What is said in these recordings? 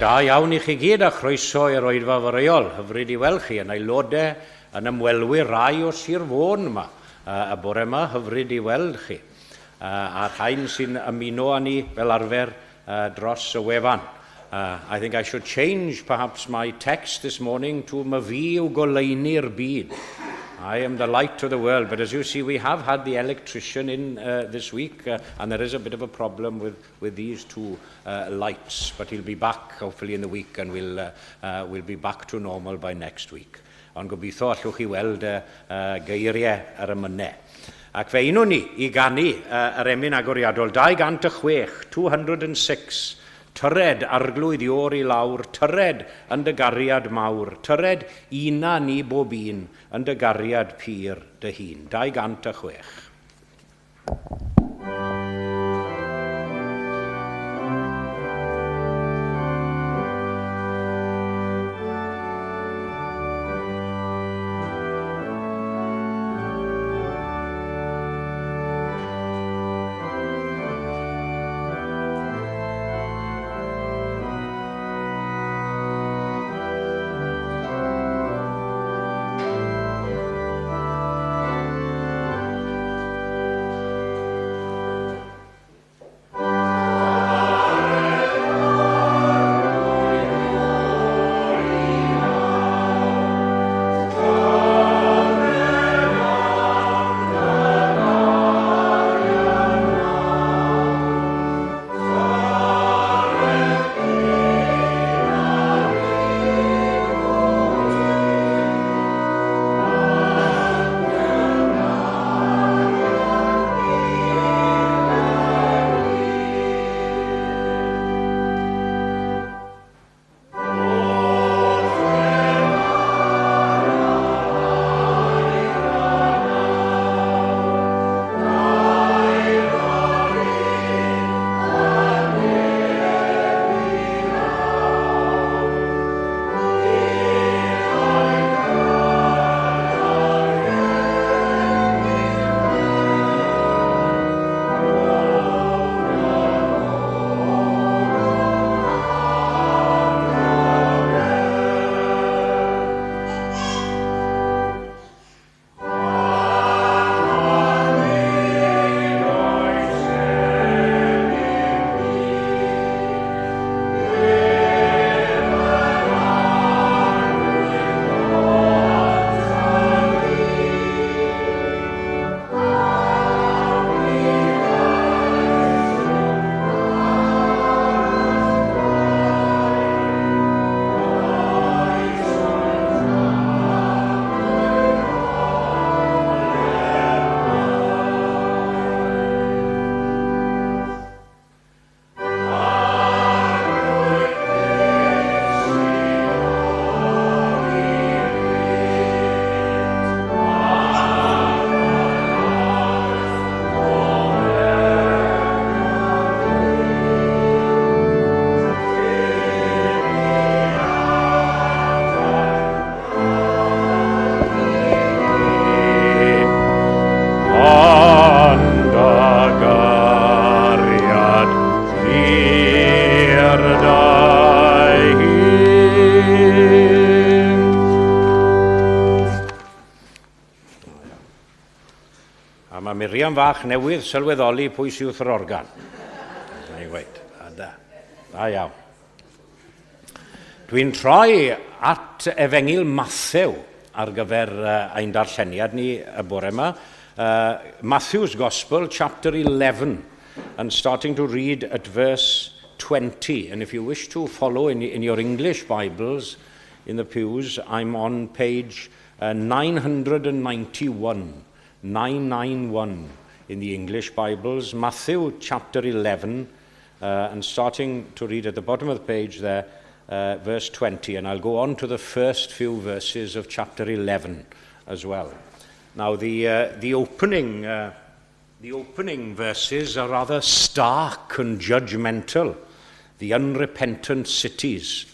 Da iawn i chi gyd a chroeso i'r oedfa foreol. Hyfryd i weld chi yn aelodau, yn ymwelwyr rai o Sir Fôn yma. Y bore yma, hyfryd i weld chi. A rhain sy'n ymuno â ni fel arfer dros y wefan. I think I should change perhaps my text this morning to "Myfi yw goleuni'r byd." I am the light of the world. But as you see, we have had the electrician in this week, and there is a bit of a problem with these two lights. But he'll be back, hopefully, in the week, and we'll be back to normal by next week. Ond gobeithio allwch chi weld geiriau ar y mynau. Ac fe unwn ni i ganu yr emyn agoriadol 206, 206. Tyred Arglwydd Iôr i lawr, tyred yn dy gariad mawr, tyred una ni bob un yn dy gariad pur dy hun. 206. Miriam fach newydd sylweddoli pwy sydd wrth yr organ. Ni'n gweud. A da. Da iawn. Dwi'n troi at Efengyl Mathew ar gyfer ein darlleniad ni y bore yma. Matthew's Gospel, chapter 11, and starting to read at verse 20. And if you wish to follow in, in your English Bibles in the pews, I'm on page 991, 991 in the English Bibles, Matthew chapter 11, and starting to read at the bottom of the page there, verse 20, and I'll go on to the first few verses of chapter 11 as well. Now, the, the, opening, the opening verses are rather stark and judgmental, the unrepentant cities.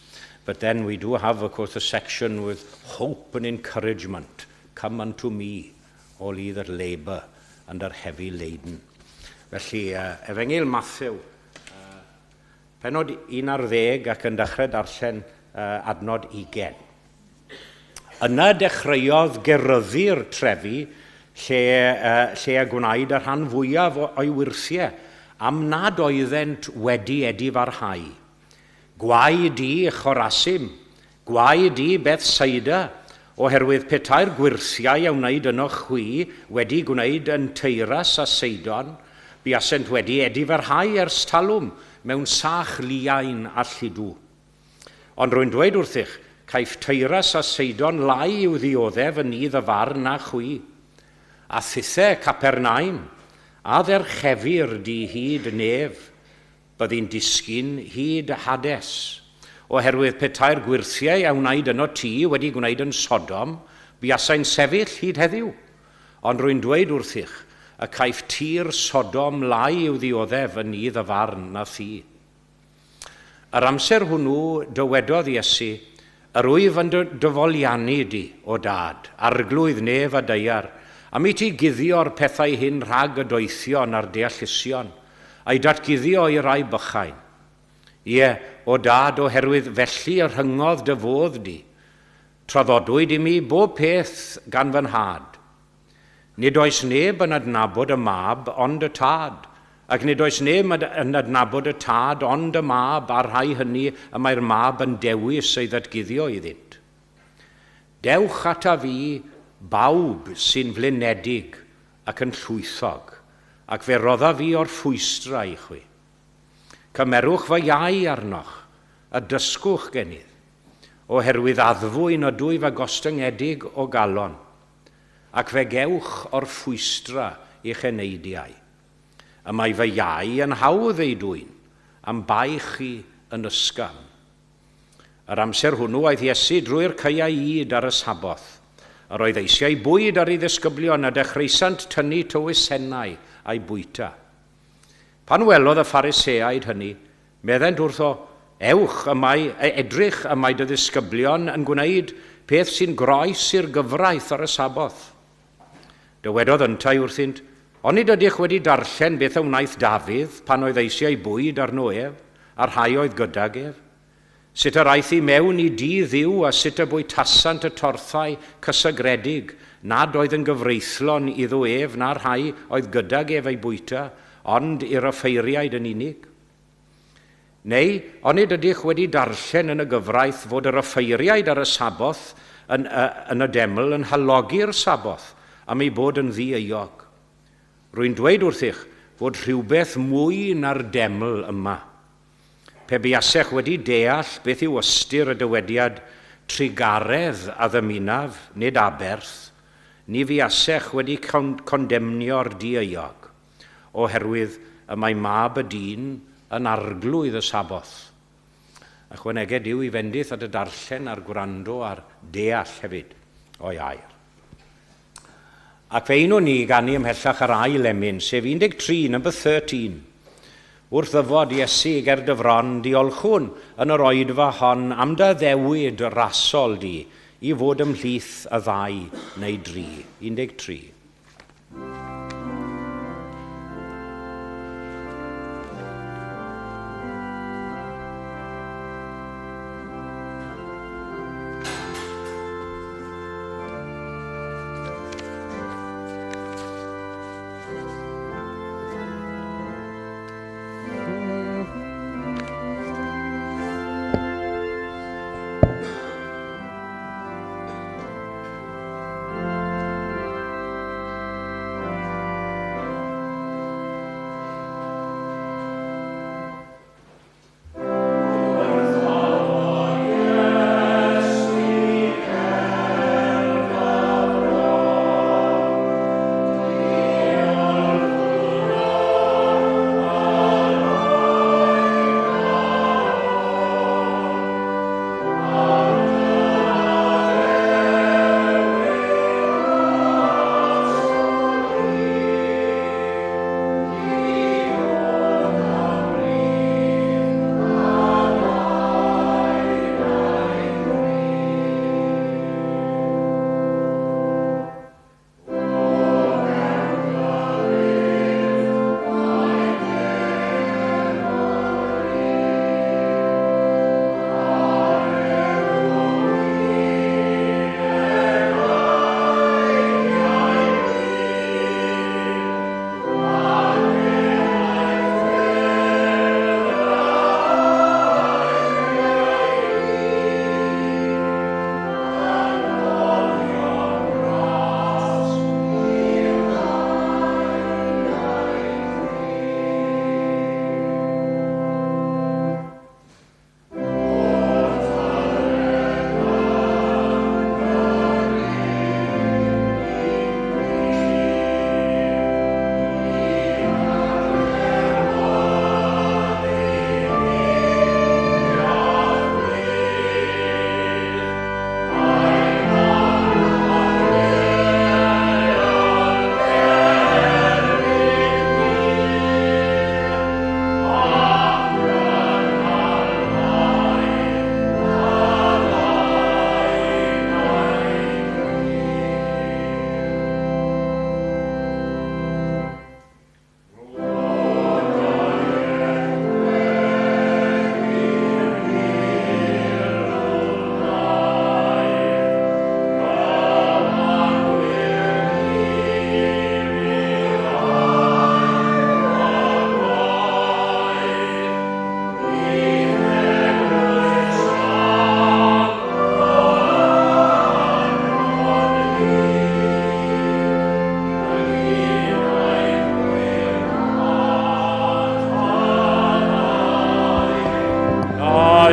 But then we do have, of course, a section with hope and encouragement. Come unto me, all ye that labour and are heavy laden. Felly, Efengyl Matthew, penod 11 ac yn dechrau darllen adnod 20. Yna dechreuodd geryddu'r trefi lle, lle y gwnaed y rhan fwyaf o'i wyrthiau, am nad oeddent wedi edifarhau. Gwae di, Chorasim, gwae di, Bethsaida, oherwydd petai'r gwyrthiau a wnaed yno chwi wedi gwneud yn Teiras a Seidon, buasent wedi edifarhau ers talwm mewn sach liain a lludw. Ond rwy'n dweud wrthych, caiff Teiras a Seidon lai i'w ddioddef yn nydd y farn na chwi. A thithe, Capernaum, a dderchefir di hyd nef, byddi'n disgyn hyd Hades. Oherwydd petai'r gwyrthiau a wnaed yno ti wedi gwneud yn Sodom, buasai'n sefyll hyd heddiw. Ond rwy'n dweud wrthych, y caiff tir Sodom lai i'w ddioddef yn nydd y farn na thi. Yr amser hwnnw dywedodd Iesu, Yr wyf yn dy dyfoliannu di, o Dad, arglwydd nef a daear, am i ti guddio'r pethau hyn rhag y doethion a'r deallusion, a'i datguddio i rai bychain. Ie, o Dad, oherwydd felly y rhyngodd dy fodd di. Traddodwyd i mi bob peth gan fy nhad. Nid oes neb yn adnabod y mab ond y tad, ac nid oes neb yn adnabod y tad ond y mab a'r rhai hynny y mae'r mab yn dewis ei ddatguddio iddynt. Dewch ata fi, bawb sy'n flinedig ac yn llwythog, ac fe roddaf fi orffwystra i chwi. Cymerwch fy iau arnoch, a dysgwch gennyf, oherwydd addfwyn ydwyf a gostyngedig o galon, ac fe gewch orffwystra i'ch eneidiau. Y mae fy iau yn hawdd ei dwyn, a'm baich i yn ysgafn. Yr amser hwnnw aeth Iesu drwy'r caeau ŷd ar y Saboth. Yr oedd eisiau bwyd ar ei ddisgyblion, a dechreusant tynnu tywysennau a'u bwyta. Pan welodd y Phariseaid hynny, meddent wrtho, Ewch, y mae, edrych, y mae dy ddisgyblion yn gwneud peth sy'n groes i'r gyfraith ar y Saboth. Dywedodd yntau wrthynt, Onid ydych wedi darllen beth a wnaeth Dafydd pan oedd eisiau bwyd arno ef, a'r rhai oedd gydag ef? Sut yr aeth i mewn i dŷ Dduw a sut y bwytasant y torthau cysegredig nad oedd yn gyfreithlon iddo ef na'r rhai oedd gydag ef eu bwyta, ond i'r offeiriaid yn unig? Neu, onid ydych wedi darllen yn y gyfraith fod yr offeiriaid ar y Saboth yn, yn y deml yn halogi'r Saboth am eu bod yn ddi-euog? Rwy'n dweud wrthych fod rhywbeth mwy na'r deml yma. Pe buasech wedi deall beth yw ystyr y dywediad trugaredd a ddymunaf, nid aberth, ni fuasech wedi condemnio'r di-euog. Oherwydd y mae Mab y Dyn yn arglwydd y Saboth. Ychwaneged Duw i fendith at y darllen a'r gwrando a'r deall hefyd o'i air. Ac fe unwn ni i ganu ymhellach ar ail emyn, sef 13, number 13. Wrth ddyfod, Iesu, ger dy fron, diolchwn yn yr oedfa hon am dy addewid rasol di i fod ymhlith y ddau neu dri. 13.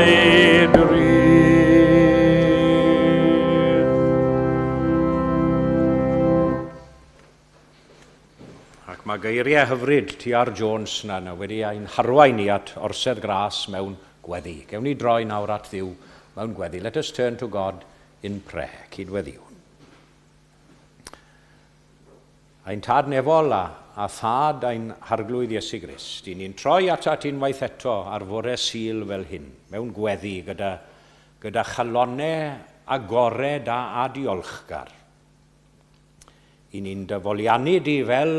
Oed rydd. Ac mae geiriau hyfryd T.R. Jones na, na wedi ein harwain ni at orsedd gras mewn gweddi. Gewn ni droi nawr at Dduw mewn gweddi. Let us turn to God in prayer. Cydweddiwn. Ein Tad nefol a, a Thad ein Harglwydd Iesu Grist, i ni'n troi atat unwaith eto ar fore Sul fel hyn, mewn gweddi gyda, gyda chalonau agored a, a diolchgar. I ni'n dy foliannu di fel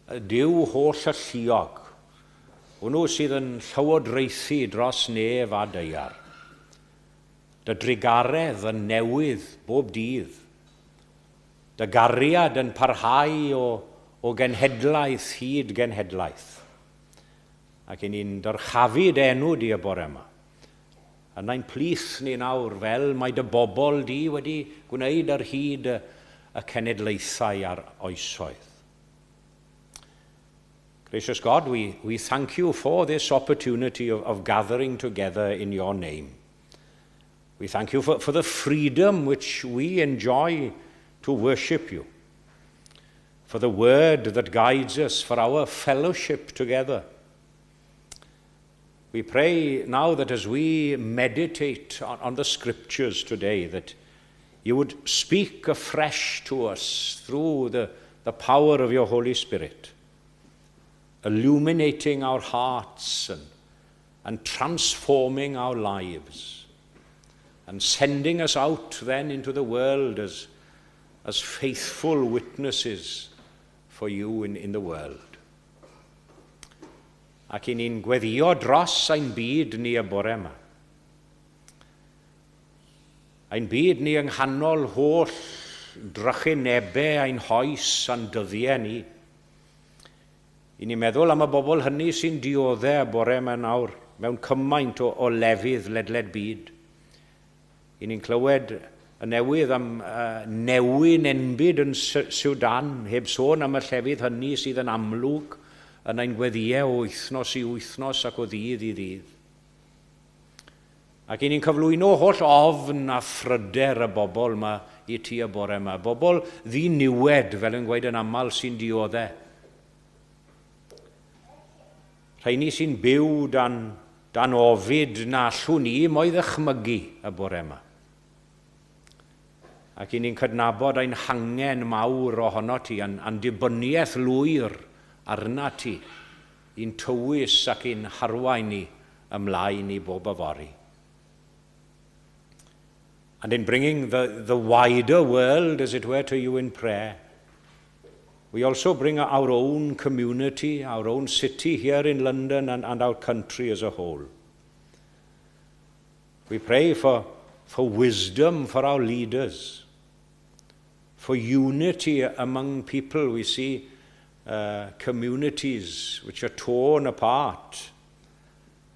Duw holl alluog, hwnnw sydd yn llywodraethu dros nef a daear. Dy drugaredd yn newydd bob dydd. Dy gariad yn parhau o, o genhedlaeth hyd genhedlaeth. Ac i ni'n dyrchafu dy enw di y bore yma. Yn ein plith ni nawr fel mae dy bobl di wedi gwneud ar hyd y, y cenedlaethau a'r oesoedd. Gracious God, we thank you for this opportunity of gathering together in your name. We thank you for the freedom which we enjoy to worship you, for the word that guides us, for our fellowship together. We pray now that as we meditate on the scriptures today, that you would speak afresh to us through the power of your Holy Spirit, illuminating our hearts and transforming our lives, and sending us out then into the world as faithful witnesses for you in the world. Ac i ni'n gweddio dros ein byd ni y bore yma. Ein byd ni yng nghanol holl drychinebau ein hoes a'n dyddiau ni. I ni'n meddwl am y bobl hynny sy'n dioddef y bore yma nawr mewn cymaint o lefydd ledled byd. I ni'n clywed y newydd am newyn enbyd yn Sudan, heb sôn am y llefydd hynny sydd yn amlwg yn ein gweddïau o wythnos i wythnos ac o ddydd i ddydd. Ac i ni'n cyflwyno holl ofn a phryder y bobl yma i ti y bore yma. Bobl ddiniwed, fel yn gweud yn aml, sy'n dioddef. Rheini sy'n byw dan ofid na allwn ni mo'i ddychmygu y bore yma. Ac i ni'n cydnabod ein hangen mawr ohono ti, a'n dibyniaeth lwyr arna ti, i'n tywys ac i'n harwain ni ymlaen i bob yfory. And in bringing the wider world, as it were, to you in prayer, we also bring our own community, our own city here in London and our country as a whole. We pray for wisdom for our leaders, for unity among people. We see communities which are torn apart.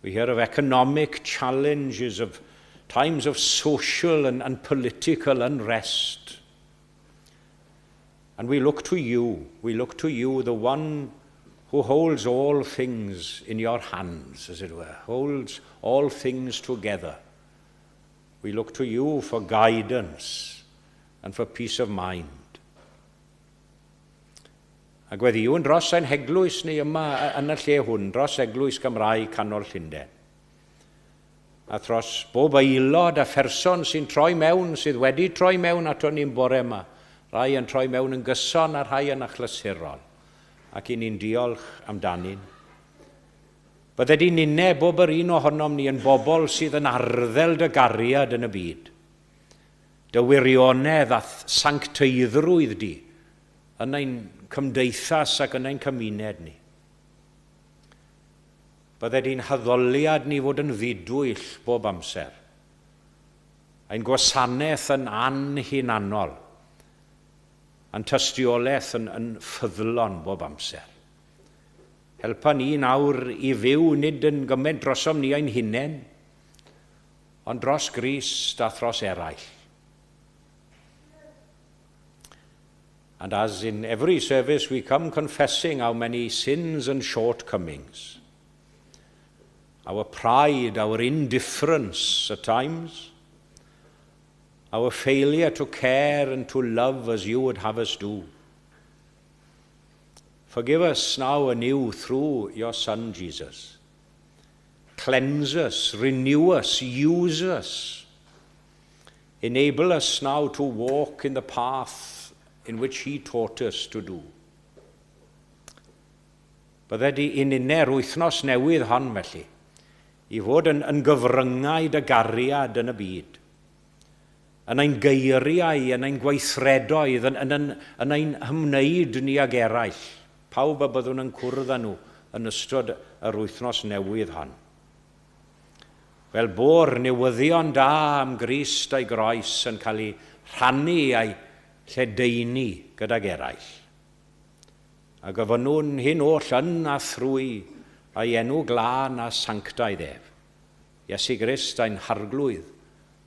We hear of economic challenges, of times of social and political unrest. And we look to you, we look to you, the one who holds all things in your hands, as it were, holds all things together. We look to you for guidance and for peace of mind. A gweddiwn dros ein heglwys ni yma yn y lle hwn, dros Eglwys Gymraeg Canol Llundain. A thros bob aelod a pherson sy'n troi mewn, sydd wedi troi mewn ato ni'n bore yma. Rai yn troi mewn yn gyson a rhai yn achlysurol. Ac i ni'n diolch amdanyn. Bydde di ninne bob yr un ohonom ni yn bobl sydd yn arddel dy gariad yn y byd. Dy wirionedd a sancteiddrwydd di yn ein cymdeithas ac yn ein cymuned ni. Bydde di'n haddoliad ni fod yn ddidwyll bob amser. Ein gwasanaeth yn anhunanol, a'n tystiolaeth yn ffyddlon bob amser. Helpa ni nawr i fyw nid yn gymaint drosom ni ein hunain, ond dros Grist a thros eraill. And as in every service we come confessing our many sins and shortcomings, our pride, our indifference at times, our failure to care and to love as you would have us do. Forgive us now anew through your Son, Jesus. Cleanse us, renew us, use us. Enable us now to walk in the path in which he taught us to do. Bydded i ununau'r wythnos newydd hon felly, i fod yn, yn gyfryngau dy gariad yn y byd, yn ein geiriau, yn ein gweithredoedd, yn, yn, yn, yn ein hymwneud ni ag eraill, pawb y byddwn yn cwrdd â nhw yn ystod yr wythnos newydd hon. Fel bo'r newyddion da am Grist a'i groes yn cael ei rhannu a'i lledaenu gydag eraill. A gofynnwn hyn oll yn a thrwy ei enw glân a sanctaidd ef, Iesu Grist ein Harglwydd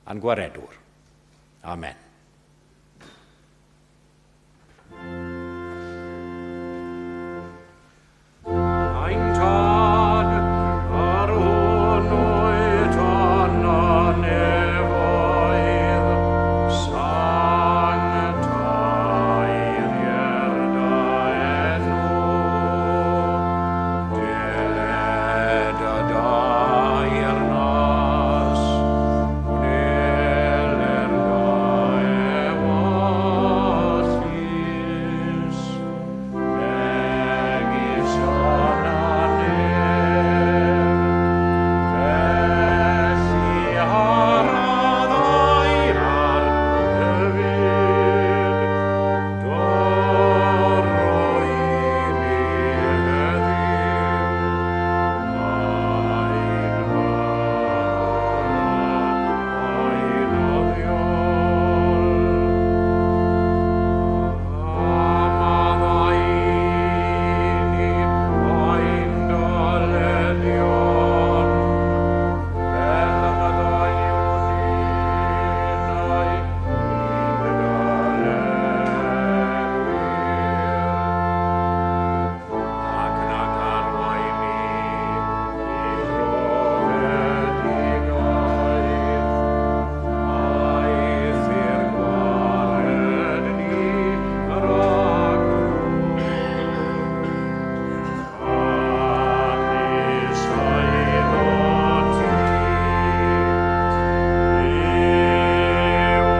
a'n Gwaredwr. Amen. Ein Tad, yr hwn wyt yn y nefoedd, sanctaidd dy enw, deled y deyrnas, gwneler dy ewyllys, megis yn y nef, felly ar y ddaear hefyd. Dyro i ni heddiw ein bara beunyddiol. A maddau i ni ein dyledion, fel y maddeuwn ninnau i'n dyledwyr. Ac nac arwain ni i brofedigaeth, eithr gwared ni rhag drwg. Canys eiddo ti yw y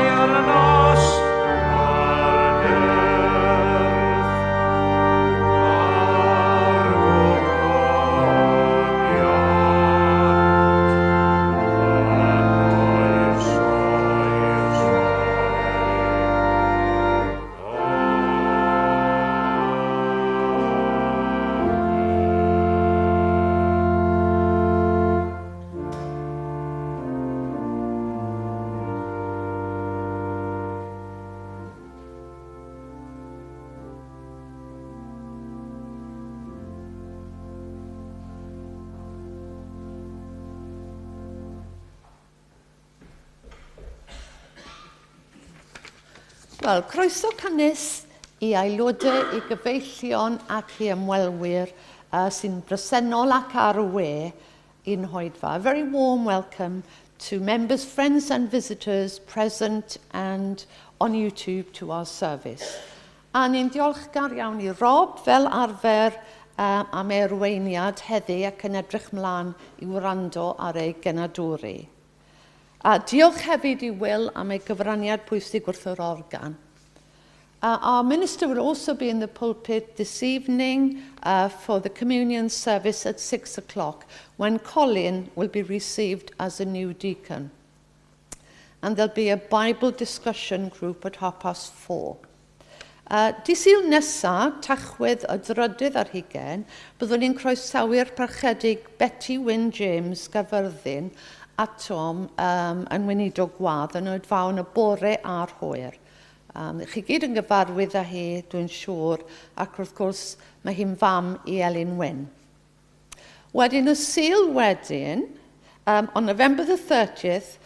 deyrnas a'r nerth a'r gogoniant yn oes oesau. Wel, croeso cynnes i aelodau, i gyfeillion ac i ymwelwyr sy'n bresennol ac ar y we i'n hoedfa. A very warm welcome to members, friends and visitors present and on YouTube to our service. A ni'n diolchgar iawn i Rob fel arfer am ei arweiniad heddi ac yn edrych mlaen i wrando ar ei genadwri. A diolch hefyd i Will am ei gyfraniad pwysig wrth yr organ. Our minister will also be in the pulpit this evening for the communion service at 6 o'clock, when Colin will be received as a new deacon. And there'll be a Bible discussion group at 4:30. Dydd Sul nesa, Tachwedd y drydydd ar hugain, byddwn ni'n croesawu'r parchedig Betty Wyn James Gaerfyrddin atom yn weinidog gwadd yn oedfaon y bore a'r hwyr. Chi gyd yn gyfarwydd â hi, dwi'n siŵr, ac wrth gwrs mae hi'n fam i Elin Wyn. Wedyn y Sul wedyn, on November the 30th,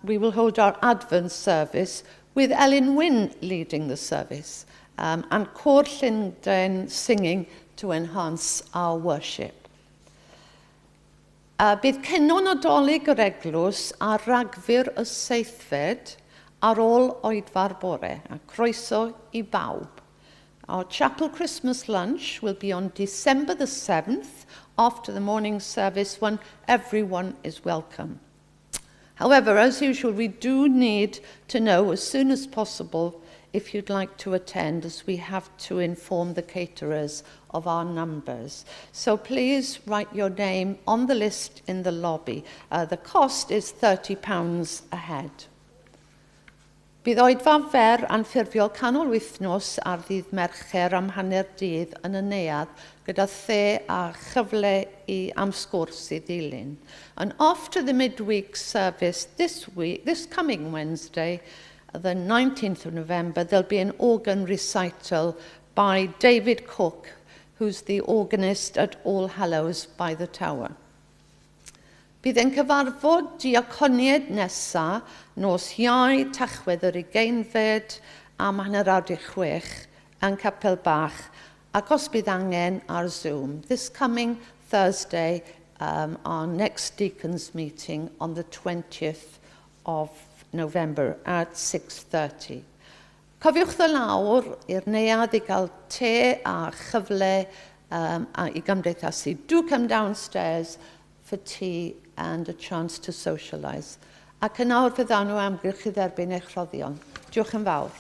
we will hold our Advent service with Elin Wyn leading the service and Côr Llundain singing to enhance our worship. Bydd cinio Nadolig yr eglwys ar Ragfyr y 7fed ar ôl oedfa'r bore, a croeso i bawb. Our chapel Christmas lunch will be on December the 7th after the morning service, when everyone is welcome. However, as usual, we do need to know as soon as possible if you'd like to attend, as we have to inform the caterers of our numbers. So please write your name on the list in the lobby. The cost is £30 a head. Bydd oedfa fer anffurfiol canol wythnos ar ddydd Mercher am hanner dydd yn y neuadd gyda the a chyfle i am sgwrs i ddilyn. And after the midweek service this week, this coming Wednesday, the 19th of November, there'll be an organ recital by David Cook, who's the organist at All Hallows by the Tower. Bydd ein cyfarfod diaconiaid nesa nos Iau, Tachwedd yr 20fed am 5:30 yn Capel Bach, ac os bydd angen ar Zoom. This coming Thursday, our next deacons meeting on the 20th of November at 6:30. Cofiwch ddod lawr i'r neuadd i gael te a chyfle a i gymdeithasu. Do come downstairs for tea and a chance to socialise. Ac yn awr fe ddawn nhw amgylch i dderbyn eich rhoddion. Diolch yn fawr.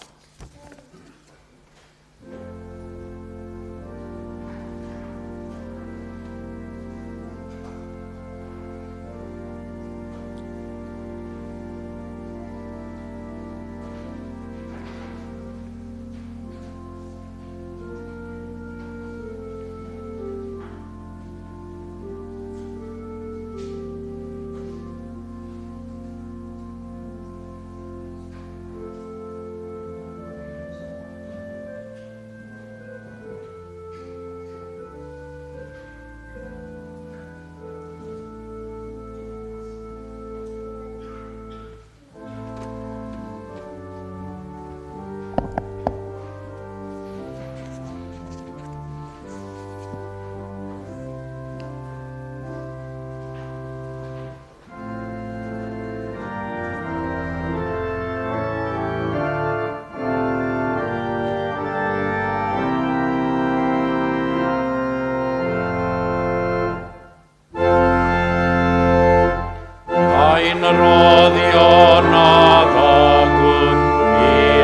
Ein rhoddion a ddogwn i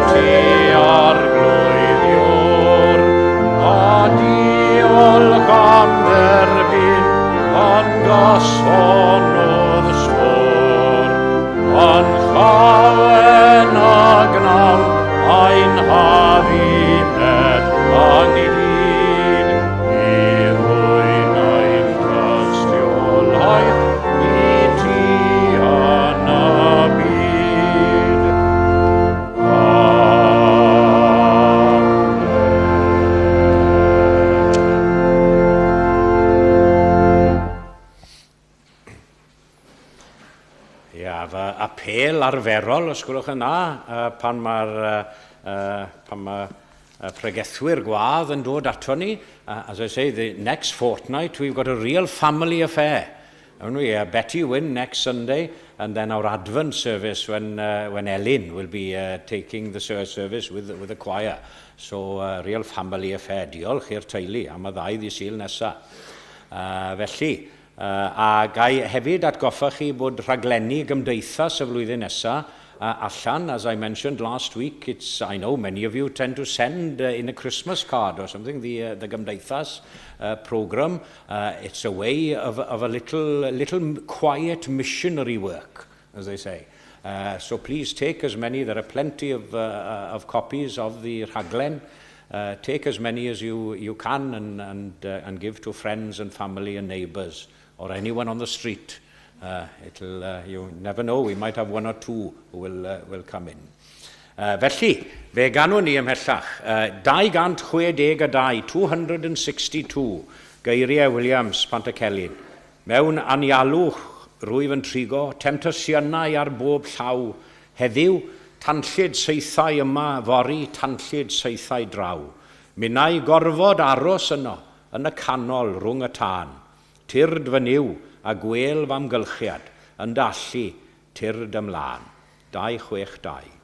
ti Arglwydd Iôr, a diolch am dderbyn yn gyson o'dd sgôr. Yn llawen a gnawn ein hadduned ynghyd, i ddwyn ein tystiolaeth i ti yn y byd. Amen. Ia, fy apêl arferol, os gwelwch yn dda, pan mae pregethwyr gwadd yn dod ato ni. As I say, the next fortnight we've got a real family affair. Haven't we? Betty Wynne next Sunday, and then our Advent service when Elin will be taking the service with the choir. So, real family affair. Diolch i'r teulu am y ddau ddydd Sul nesa. Felly, a gai hefyd atgoffa chi bod rhaglenni gymdeithas y flwyddyn nesa allan. As I mentioned last week, I know many of you tend to send in a Christmas card or something, the Gymdeithas program. It's a way of a little quiet missionary work, as they say. So please take as many, there are plenty of copies of the rhaglen. Take as many as you can and give to friends and family and neighbours or anyone on the street. You never know, we might have one or two who will come in. Felly, fe ganwn ni ymhellach. 262, 262, geiriau Williams, Pantycelyn. Mewn anialwch rwyf yn trigo, temtasiynau ar bob llaw. Heddiw, tanllyd saethau yma, fory tanllyd saethau draw. Minnau gorfod aros yno, yn y canol rhwng y tân. Tyrd fy Nuw, a gwel f'amgylchiad, yn dy allu, tyrd ymlaen. 262.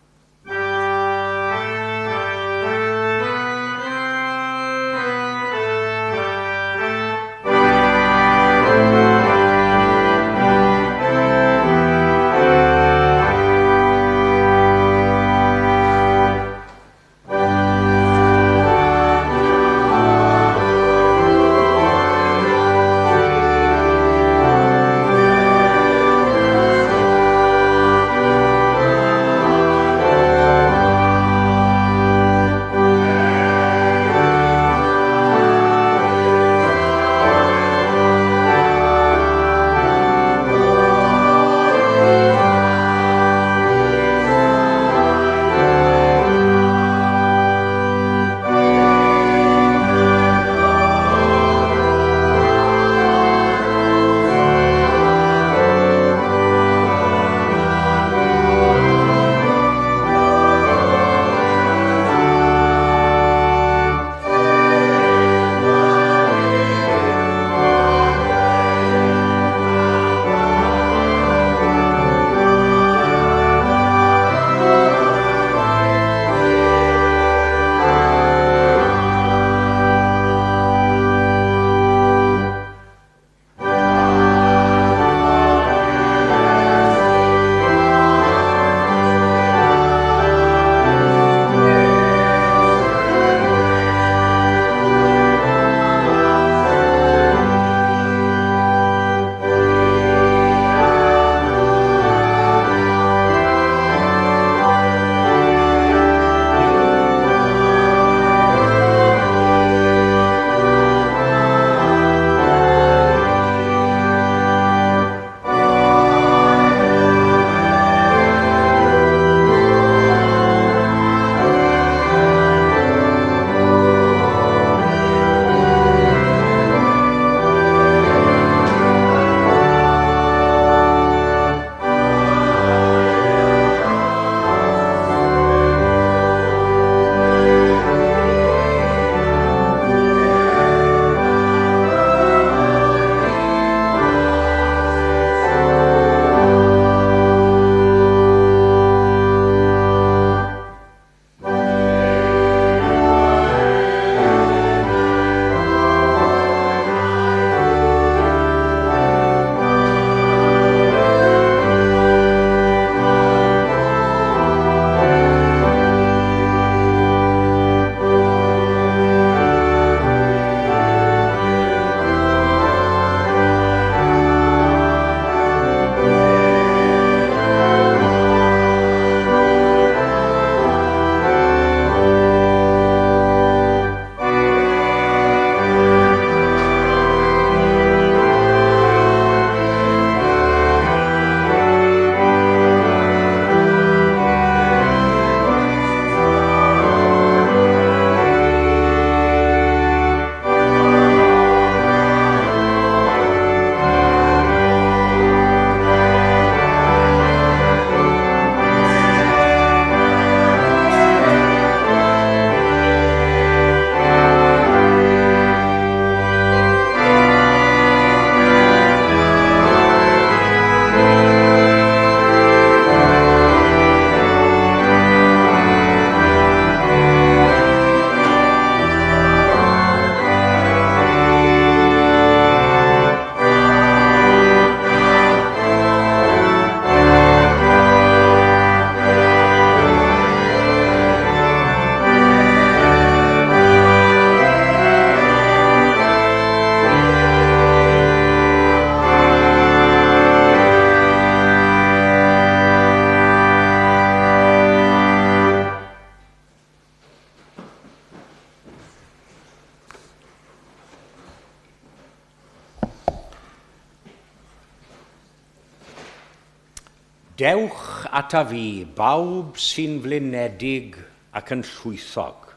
Dewch ata fi, bawb sy'n flinedig ac yn llwythog,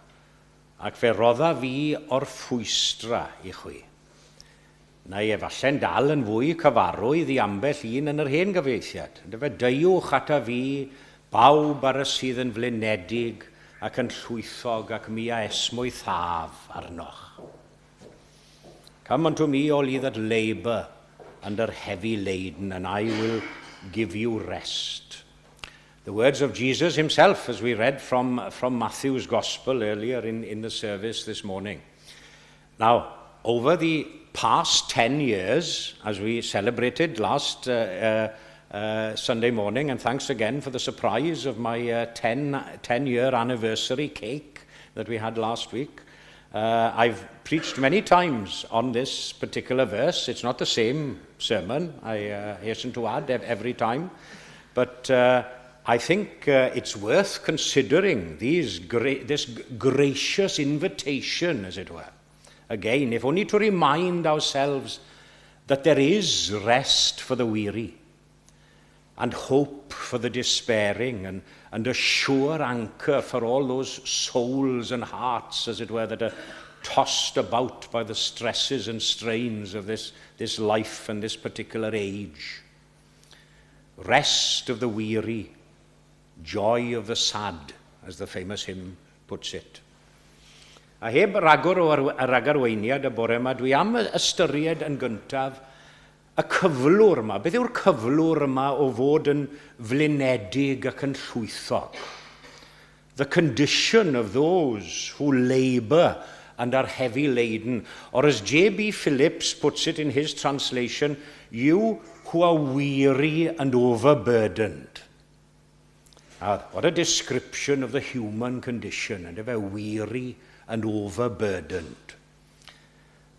ac fe rodda fi orffwystra i chwi. Neu efallai'n dal yn fwy cyfarwydd i ambell un yn yr hen gyfieithiad. Yndyfe, deuwch ata fi, bawb ar y sydd yn flinedig ac yn llwythog ac mi a esmwythaf arnoch. Come unto me, all ye that labour and are heavy laden, and I will give you rest. The words of Jesus himself, as we read from Matthew's Gospel earlier in the service this morning. Now, over the past 10 years, as we celebrated last Sunday morning, and thanks again for the surprise of my 10-year anniversary cake that we had last week. I've preached many times on this particular verse. It's not the same sermon, I hasten to add, every time. But I think it's worth considering this gracious invitation, as it were. Again, if only to remind ourselves that there is rest for the weary and hope for the despairing and a sure anchor for all those souls and hearts, as it were, that are tossed about by the stresses and strains of this life and this particular age. Rest of the weary, joy of the sad, as the famous hymn puts it. A heb ragor o ragarweiniad y bore yma, dwi am ystyried yn gyntaf y cyflwr yma. Beth yw'r cyflwr yma o fod yn flinedig ac yn llwythog? The condition of those who labour and are heavy laden. Or as J.B. Phillips puts it in his translation, you who are weary and overburdened. Ah, what a description of the human condition, and ever weary and overburdened.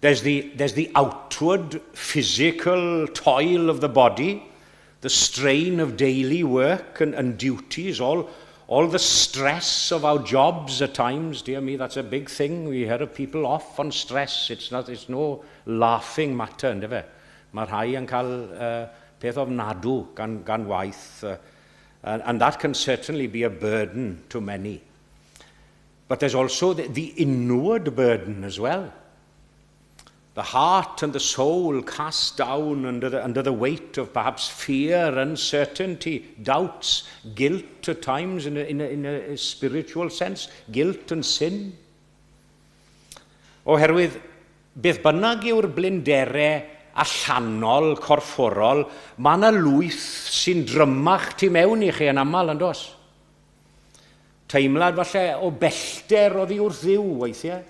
There's the outward physical toil of the body, the strain of daily work and duties, all the stress of our jobs at times. Dear me, that's a big thing. We hear of people off on stress. It's no laughing matter, yndyfe? Mae rhai yn cael peth ofnadw gan waith, and that can certainly be a burden to many. But there's also the inward burden as well. The heart and the soul cast down under the weight of perhaps fear, uncertainty, doubts, guilt at times in a spiritual sense, guilt and sin. Oherwydd, beth bynnag yw'r blinderau allanol, corfforol, mae yna lwyth sy'n drymach tu mewn i chi yn aml, yn does? Teimlad falle o bellter oddi wrth Dduw weithiau,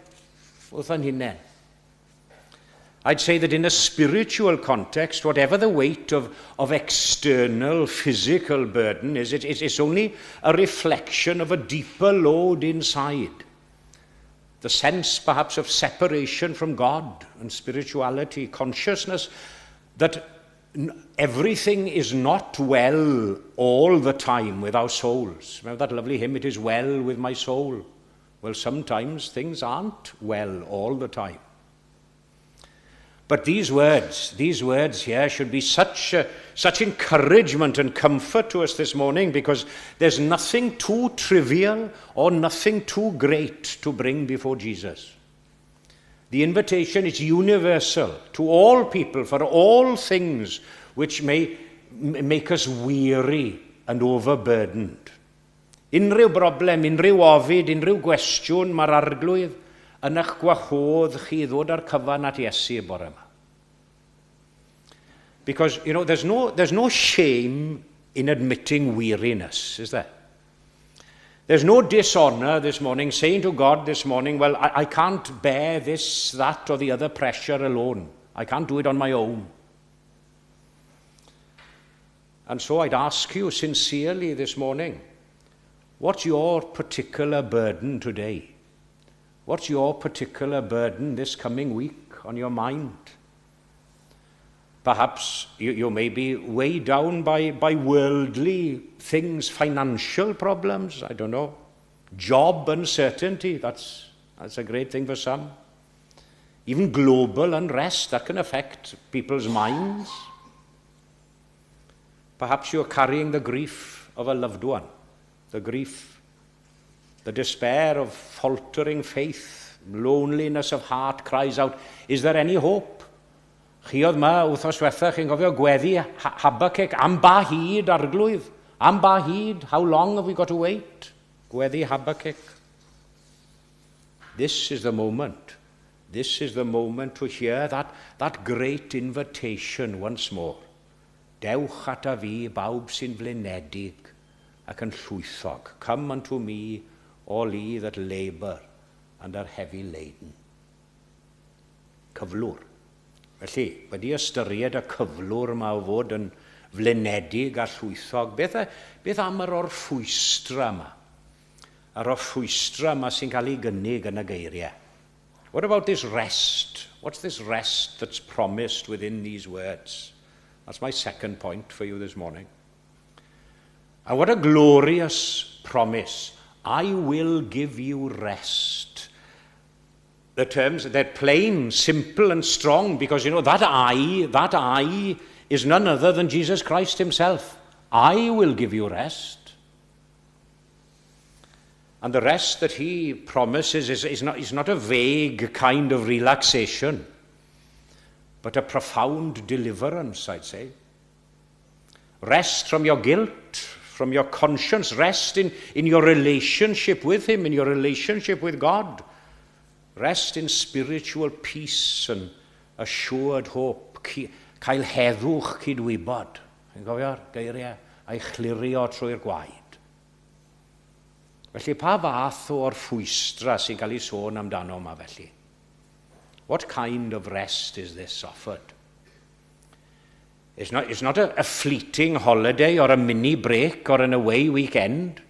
wrth ein hunain. I'd say that in a spiritual context, whatever the weight of external physical burden is, it's only a reflection of a deeper load inside. The sense, perhaps, of separation from God and spirituality, consciousness that everything is not well all the time with our souls. Remember that lovely hymn, "It Is Well With My Soul"? Well, sometimes things aren't well all the time. But these words here should be such encouragement and comfort to us this morning, because there's nothing too trivial or nothing too great to bring before Jesus. The invitation is universal to all people for all things which may make us weary and overburdened. Unrhyw broblem, unrhyw ofid, unrhyw gwestiwn, mae'r Arglwydd yn eich gwahodd chi ddod â'r cyfan at Iesu y bore yma. Because there's no shame in admitting weariness, is there? There's no dishonor this morning saying to God this morning, "Well, I can't bear this, that, or the other pressure alone. I can't do it on my own." And so I'd ask you sincerely this morning, what's your particular burden today? What's your particular burden this coming week on your mind? Perhaps you may be weighed down by worldly things, financial problems, I don't know. Job uncertainty, that's a great thing for some. Even global unrest, that can affect people's minds. Perhaps you're carrying the grief of a loved one, the grief, the despair of faltering faith, loneliness of heart cries out, "Is there any hope?" Chi oedd 'ma wythnos diwetha, chi'n cofio gweddi Habakkuk, "Am ba hyd, Arglwydd? Am ba hyd? How long have we got to wait?" Gweddi Habakkuk. This is the moment. This is the moment to hear that great invitation once more. Dewch ata fi, bawb sy'n flinedig ac yn llwythog. Come unto me, all ye that labour and are heavy laden. Cyflwr. Felly, wedi ystyried y cyflwr yma o fod yn flinedig a llwythog, beth am yr orffwystra yma? Yr orffwystra yma sy'n cael ei gynnig yn y geiriau. What about this rest? What's this rest that's promised within these words? That's my second point for you this morning. And what a glorious promise. I will give you rest. The terms, they're plain, simple and strong because that I is none other than Jesus Christ himself. I will give you rest. And the rest that he promises is not a vague kind of relaxation, but a profound deliverance, I'd say. Rest from your guilt, from your conscience, rest in your relationship with him, in your relationship with God. Rest in spiritual peace and assured hope. Cael heddwch cydwybod. Chi'n cofio'r geiriau? A'i chlirio trwy'r gwaed. Felly pa fath o orffwystra sy'n cael ei sôn amdano yma felly? What kind of rest is this offered? It's not a fleeting holiday or a mini break or an away weekend.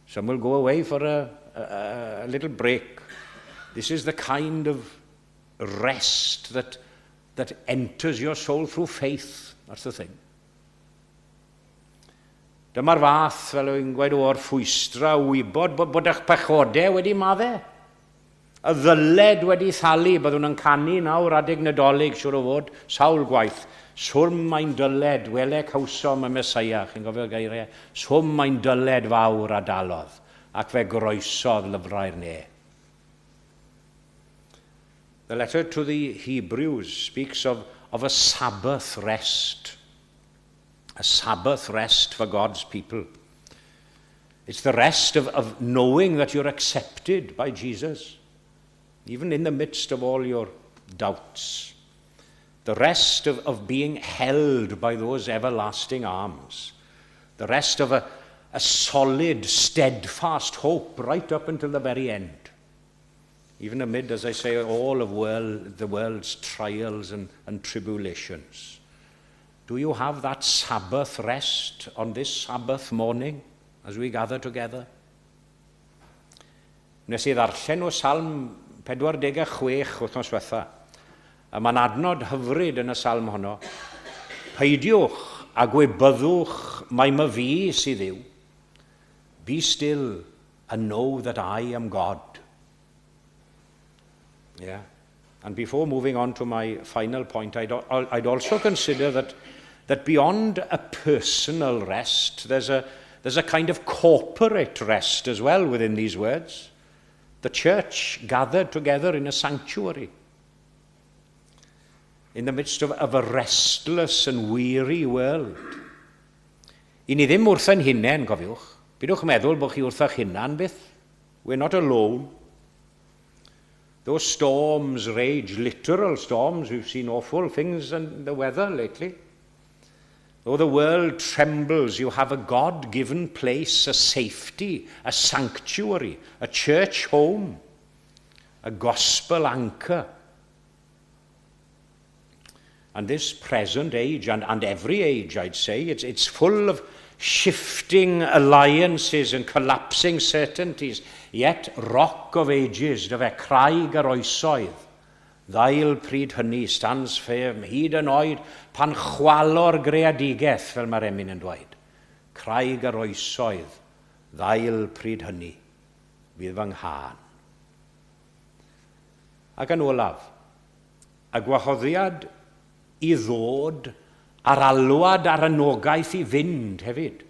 Some will go away for a little break. This is the kind of rest that enters your soul through faith. That's the thing. Dyma'r fath, fel wy'n gweud, orffwystra, wybod bod eich pechodau wedi maddau. Y ddyled wedi thalu, byddwn yn canu nawr adeg Nadolig, siwr o fod, sawl gwaith. Swm ein dyled, wele cawsom y Meseia, chi'n gofio'r geiriau? Swm ein dyled fawr a dalodd, ac fe groesodd lyfrau'r ne. The letter to the Hebrews speaks of a Sabbath rest. A Sabbath rest for God's people. It's the rest of knowing that you're accepted by Jesus, even in the midst of all your doubts. The rest of being held by those everlasting arms. The rest of a solid, steadfast hope right up until the very end. Even amid, as I say, all of the world's trials and tribulations. Do you have that Sabbath rest on this Sabbath morning as we gather together? Nes i ddarllen o Salm 46 wythnos diwetha. A mae'n adnod hyfryd yn y salm honno. Peidiwch a gwybyddwch mai myfi sydd Dduw. Be still and know that I am God. Yeah. And before moving on to my final point, I'd also consider that beyond a personal rest, there's a kind of corporate rest as well within these words. The church gathered together in a sanctuary in the midst of a restless and weary world. I ni ddim wrth ein hunain, cofiwch. Peidiwch meddwl bod chi wrth eich hunan byth. We're not alone. Those storms rage, literal storms. We've seen awful things in the weather lately. Though the world trembles, you have a God-given place, a safety, a sanctuary, a church home, a gospel anchor. And this present age, and every age, I'd say, it's full of shifting alliances and collapsing certainties. Yet, Rock of Ages, dyfe, craig yr oesoedd, ddail pryd hynny stands firm, hyd yn oed pan chwalo'r greadigaeth, fel mae'r emyn yn dweud. Craig yr oesoedd, ddail pryd hynny, fydd fy nghân. Ac yn olaf, y gwahoddiad i ddod a'r alwad a'r anogaeth i fynd hefyd.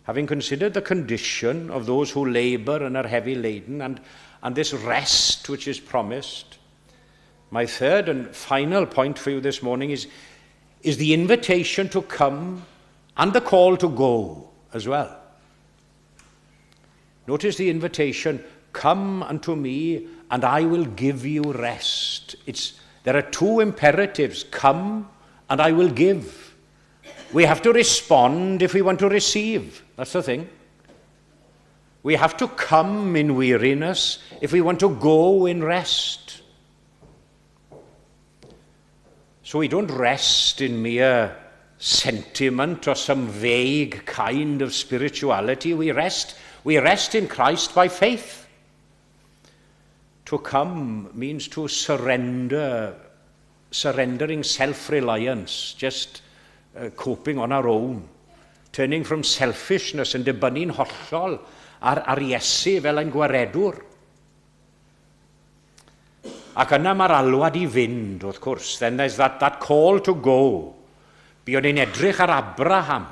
Having considered the condition of those who labour and are heavy laden and this rest which is promised, my third and final point for you this morning is the invitation to come and the call to go as well. Notice the invitation, "Come unto me, and I will give you rest. There are two imperatives, come and I will give. We have to respond if we want to receive. That's the thing. We have to come in weariness if we want to go in rest. So we don't rest in mere sentiment or some vague kind of spirituality. We rest in Christ by faith. To come means to surrender, surrendering self-reliance, just coping on our own, turning from selfishness and dibynnu'n hollol ar Iesu fel ein gwaredwr. Ac yna mae'r alwad i fynd, wrth gwrs. Then there's that call to go. Buon ni'n edrych ar Abraham.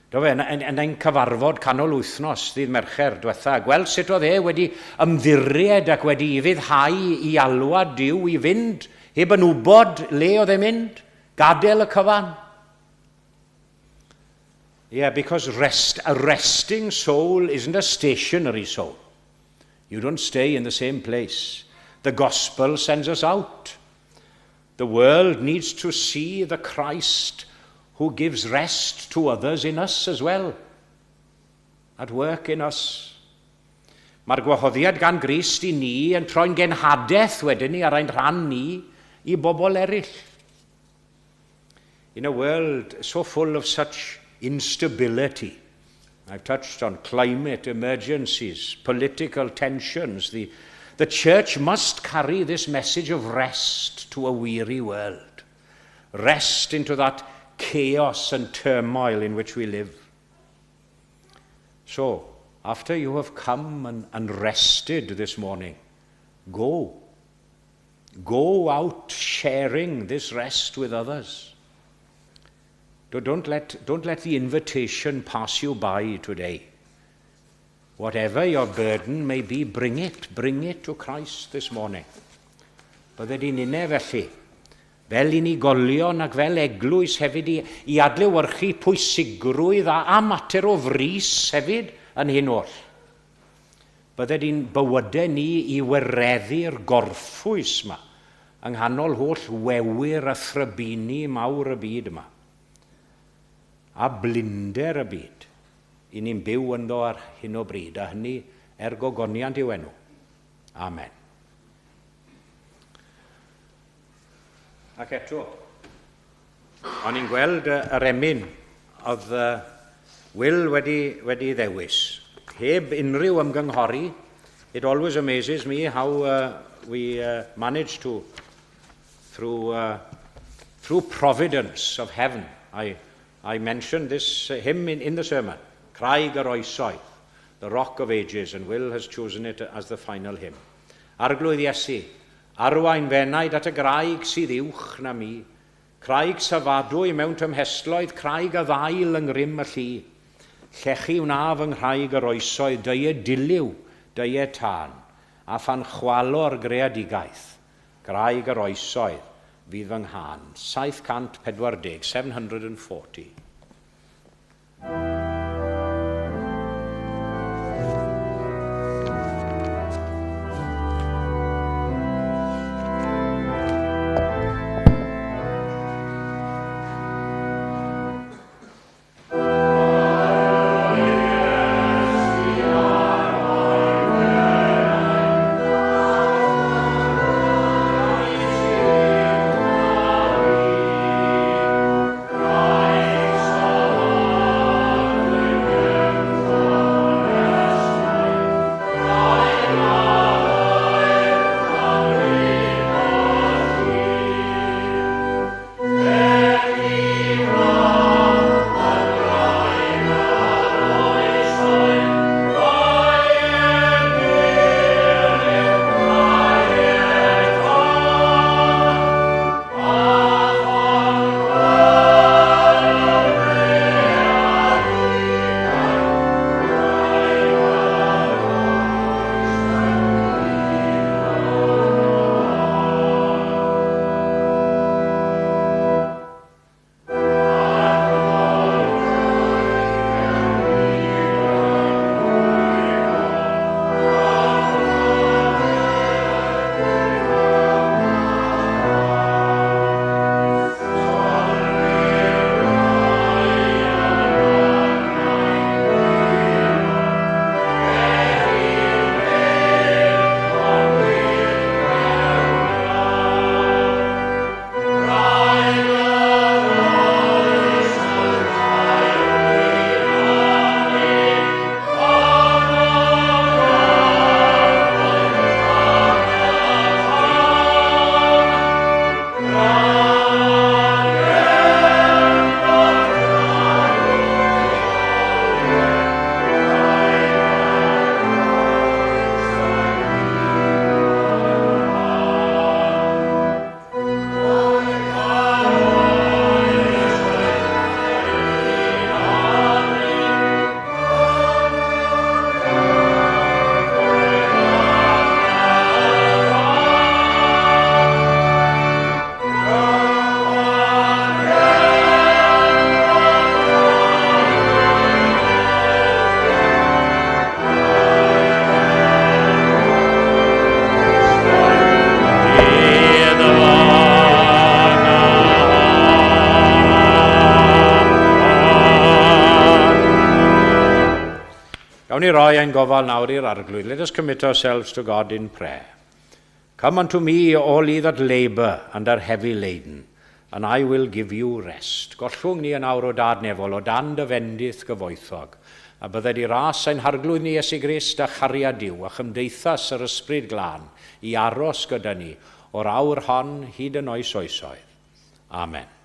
Do fe, yn ein cyfarfod canol wythnos ddydd Mercher diwetha, gweld sut oedd e wedi ymddiried ac wedi ufuddhau i alwad Duw i fynd, heb yn wybod le oedd e'n mynd, gadael y cyfan. Yeah, because a resting soul isn't a stationary soul. You don't stay in the same place. The gospel sends us out. The world needs to see the Christ who gives rest to others in us as well, at work in us. Mae'r gwahoddiad gan Grist i ni yn troi'n genhadaeth wedyn ni ar ein rhan ni i bobl eraill. In a world so full of such instability, I've touched on climate emergencies, political tensions, the church must carry this message of rest to a weary world. Rest into that chaos and turmoil in which we live. So, after you have come and rested this morning, go. Go out sharing this rest with others. Don't let the invitation pass you by today. Whatever your burden may be, bring it. Bring it to Christ this morning. Bydded i'n unne felly, fel unigolion ac fel eglwys hefyd i adlewyrchu pwysigrwydd a mater o frys hefyd yn hyn oll. Bydded i'n bywydau ni i wireddu'r gorffwys yma, yng nghanol holl wewyr a thrybini mawr y byd yma, a blinder y byd, i ni'n byw ynddo ar hyn o bryd, a hynny er gogoniant i'w enw. Amen. Ac eto, o'n i'n gweld yr emyn oedd Will wedi ddewis. Heb unrhyw ymgynghori, it always amazes me how we manage to, through providence of heaven, I mentioned this hymn in the sermon, Craig yr Oesoedd, the Rock of Ages, and Will has chosen it as the final hymn. Arglwydd Iesu, arwain f'enaid at y graig sydd uwch na mi, craig safadwy mewn tymhestloedd, craig a ddail yng ngrym y llu. Llechi wna fy nghraig yr oesoedd, dyie diliw, dyie tân, a phan chwalo'r greadigaeth, graig yr oesoedd fydd fy nghân. 740, 740. Gawn ni roi ein gofal nawr i'r Arglwydd. Let us commit ourselves to God in prayer. Come unto me, all ye that labour and are heavy laden, and I will give you rest. Gollwng ni yn awr, O Dad nefol, o dan dy fendith gyfoethog, a bydded i ras ein Harglwydd ni Iesu Grist a chariad Duw a chymdeithas yr Ysbryd Glân i aros gyda ni o'r awr hon hyd yn oes oesoedd. Amen.